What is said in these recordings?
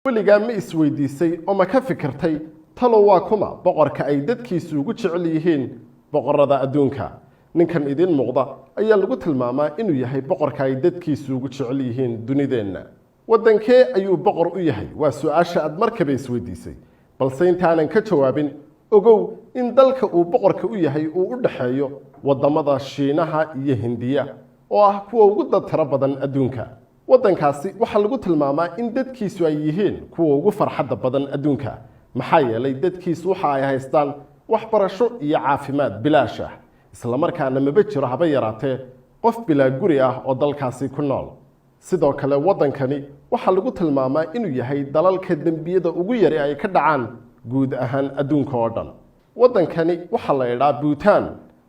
Weligaa ma isweydiisay oo ma ka fikirtay, talow waa kuma boqorka ay dadkiisu ugu jecel yihiin boqorada adduunka? Ninkan idiin muuqda ayaa lagu tilmaamaa inuu yahay boqorka ay dadkiisu ugu jecel yihiin dunideenna. Waddankee ayuu boqor u yahay? Waa su-aasha aad markaba isweydiisay. Balse intaanan ka jawaabin, ogow in dalka uu boqorka u yahay uu u dhexeeyo waddamada Shiinaha iyo Hindiya, oo ah kuwa ugu dad tiro badan adduunka. Waddankaasi waxaa lagu tilmaamaa in dadkiisu ay yihiin kuwa ugu farxadda badan adduunka, maxaa yeelay dadkiisu waxa ay haystaan waxbarasho iyo caafimaad bilaash ah, islamarkaana maba jiro haba yaraatee qof bilaa guri ah oo dalkaasi ku nool. Sidoo kale, waddankani waxaa lagu tilmaamaa inuu yahay dalalka dembiyada ugu yari ay ka dhacaan guud ahaan adduunka oo dhan. Waddankani waxaa la idhaa Buutaan,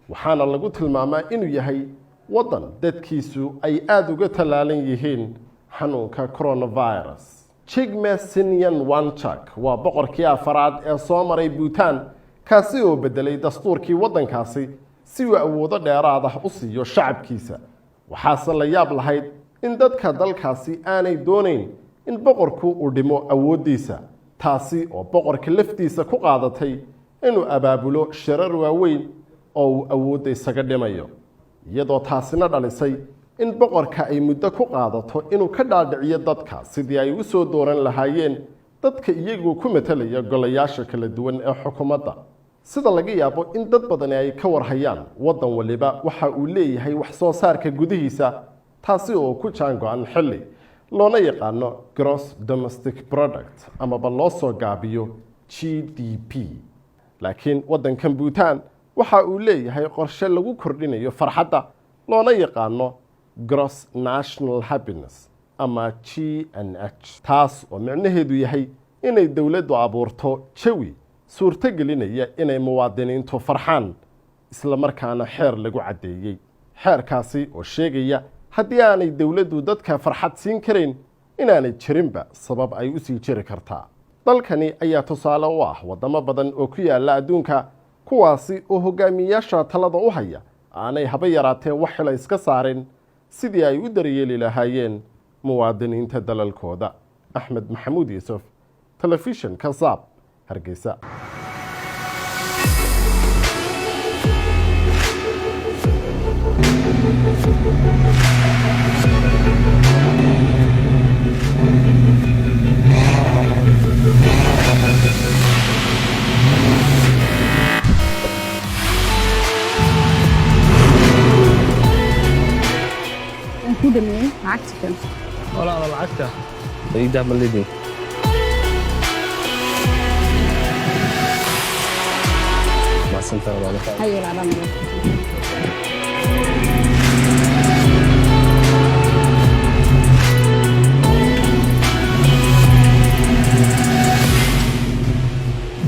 waxaana lagu tilmaamaa inuu yahay waddan dadkiisu ay aada uga tallaalan yihiin xanuunka coronavirus. Jigme Singye Wangchuck waa boqorkii afaraad ee soo maray Buutaan, kaasi oo beddelay dastuurkii waddankaasi si uu awoodo dheeraad ah u siiyo shacabkiisa. Waxaase la yaab lahayd in dadka dalkaasi aanay doonayn in boqorku uu dhimo awooddiisa, taasi oo boqorka laftiisa ku qaadatay inuu abaabulo shirar waaweyn oo uu awoodda isaga dhimayo, iyadoo taasina dhalisay in boqorka ay muddo ku qaadato inuu ka dhaadhiciyo dadka sidii ay u soo dooran lahaayeen dadka iyagoo ku matalaya golayaasha kala duwan ee xukuumadda. Sida laga yaabo in dad badani ay ka warhayaan, waddan waliba waxa uu leeyahay wax soo saarka gudihiisa, taasi oo ku jaan go-an xilli loona yaqaano gross domestic product, amaba loo soo gaabiyo GDP. Laakiin waddankan Buutaan waxa uu leeyahay qorshe lagu kordhinayo farxadda, loona yaqaano gross national happiness ama GNH, taas oo micnaheedu yahay inay dowladdu abuurto jawi suurto gelinaya inay muwaadiniintu farxaan, isla markaana xeer lagu caddeeyey, xeerkaasi oo sheegaya haddii aanay dowladdu dadka farxad siin karayn, inaanay jirinba sabab ay u sii jiri kartaa. Dalkani ayaa tusaale u ah waddamo badan oo ku yaalla adduunka, kuwaasi oo hogaamiyeyaasha talada u haya aanay haba yaraatee wax xila iska saarin sidii ay u daryeeli lahaayeen muwaadiniinta dalalkooda. Axmed Maxamuud Yuusuf, Telefishinka Saab, Hargeysa. Waan ku dhameeyey, lacagta kan. Walaala, lacagta iidaa ma lidin? Mahadsantahay, walaalo. Hayo walaala, mudan.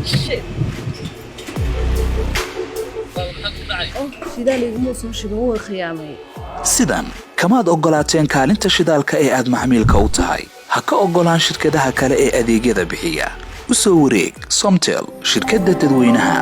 Shit. Shidaal iguma soo shubin, wuu khiyaamay. Sidan kamaad oggolaateen kaalinta shidaalka ee aad macmiilka u tahay. Ha ka oggolaan shirkadaha kale ee adeegyada bixiya. U soo wareeg Somtel, shirkadda dadweynaha.